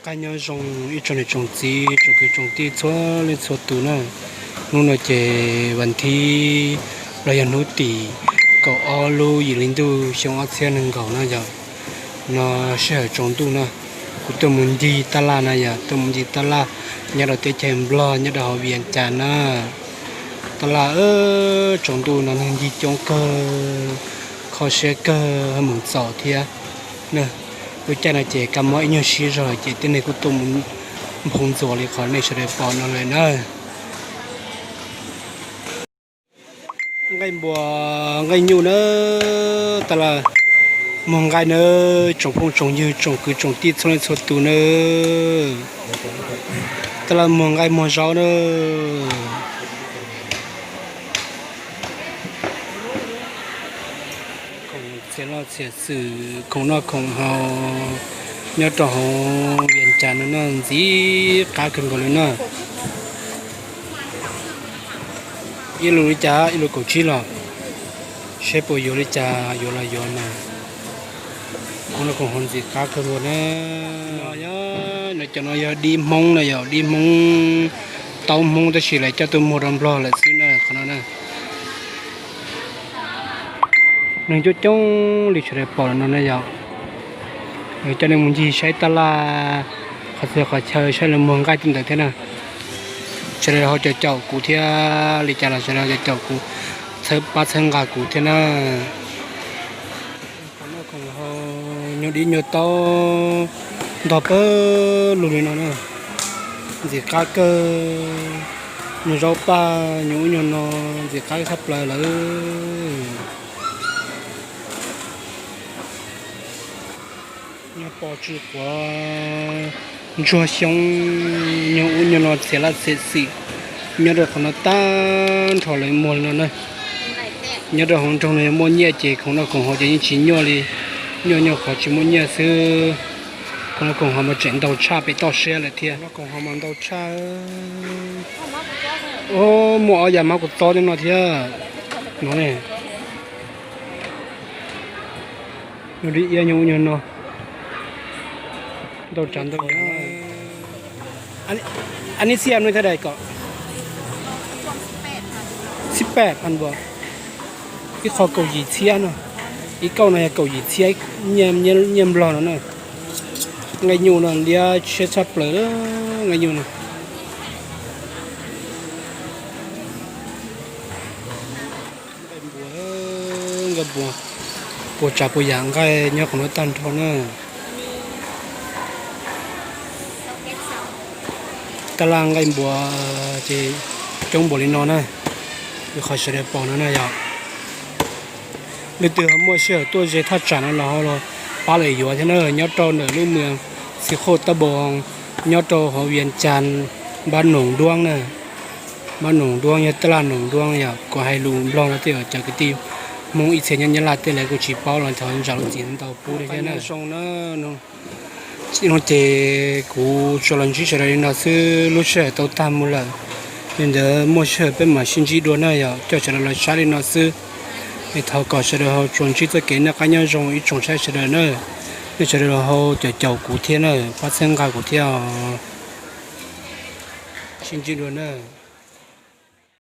Nyob zoo ib tsoom niam tsoom txiv tsoom kwv tsoom tij txhua leej txhua tus na. Hnub no ces vas thib los yog hnub tim kaum ob lub yim hli ntuj xyoo ob txhiab nees nkaum na yog. No sij hawm tsaus ntuj na, kuv tuaj mus ncig taj laj na yog, tuaj mus ncig taj laj nyob rau teb chaws Nplog nyob rau hauv Vias Cas na. Taj laj tsaus ntuj no neeg ncig coob kawg, kho siab kawg, mus txaus thiab. Lub caij no ces kab mob ib nyuag siab zog ces tej neeg kuj tuaj mus nphoo ntxuas li qhov nej sawv daws pom no lawm na. Nqaij npua, nqaij nyuj na, taj laj muag nqaij na, tsoom phooj tsoom ywg tsoom kwv tsoom tij txhua leej txhua tus na. Taj laj muag nqaij muag zaub na. Khoom txiav loj txiav xwm, khoom noj khoom haus nyob rau hauv Vias Cas no na ntxim qab kawg nkaus li na. Ib lus li cas? Ib lus kaum tsib los? Seb puas yuav li cas, yuav los yuav mas. Khoom noj khoom haus ntxim qab kawg nkaus na. No yog, no cov no yog dib Hmoob na yog, dib Hmoob, taub Hmoob tab sis lawv coj tuaj muag rau Nplog lawm xwb na qhov no na. Neeg coob coob li sawv daws pom no na yog, coj nej mus ncig saib taj laj qhov txhia qhov chaw saib lawv muag nqaij tej ntawd thiab na. Sawv daws ho caum caum kuv thiab, li cas los sawv daws ho caum caum kuv, txhawb pab txhawb nqa kuv thiab na. Khoom noj khoom haus, nyuag dib nyuag taub ntog pawg lug li no na, ntxim qab kawg. Nyuag zaub paj, nyuag ub nyuag no, ntxim qab tshaj plaws lawm. Nyuag pos tsw quav, ntsuag xyoob, nyuag ub nyuag no txiav laj txiav xwm, nyob rau qhov no tag nrho lawv muag li no na. Nyob rau hauv nroog no yog muaj nyiaj ces khoom noj khoom haus ces yeej tsis nyuaj li, nyuaj nyuag qhov tsis muaj nyiaj xwb. Khoom noj khoom haus mas tseem ntau tshaj pem toj siab lawm thiab, noj khoom haus mas ntau tshaj. Muaj ob yam mab kuv txob tej no thiab no ne. Nyuag dib iab nyuag ub nyuag no, ntau tsav ntau yam. Anib xiab nuj thaj dais kom xib peb phan npua, ib qho kaum yim txhiab no, ib kauj no yog kaum yim txhiab nyiaj Nplog no na. Nqaij nyuj no liab siab tshaj plaws, nqaij nyuj no. Nqaij npua, nqaij npua, puas tsav puas yam nqaij nyob qhov no tag nrho na. Taj laj nqaij npua ces coob npaum li no na, li qhov sawv daws pom no na yog. Leej twg ho muaj sij hawm tuaj ze thaj tsam no los ho los pab lawv yuav thiab na, nyob rau ntawm lub mws Xis Khoj Tab Npoo, nyob rau hauv Vias Cas, npab Noom Duab na. Npab Noom Duab yog taj laj Noom Duab yog kuv hais lus Nplog no tej cov kwv tij Hmoob ib txhia nyob Nyab Laj tej lawv kuj tsis paub los thov zam lub txim ntau pub thiab na. Ces kuv tsuas los ntsib sawv daws li no xwb, lub sij hawm tau tag mus lawm. Li ntawd muaj sij hawm peb mam sib ntsib dua na yog, coj sawv daws los saib li no xwb. Es thov kom sawv daws ho tsuas ntsib txoj kev noj qab nyob zoo ib tsoom saib sawv daws na. Nej sawv daws ho caum caum kuv thiab na, pab txhawb nqa kuv thiab os. Sib ntsib dua na.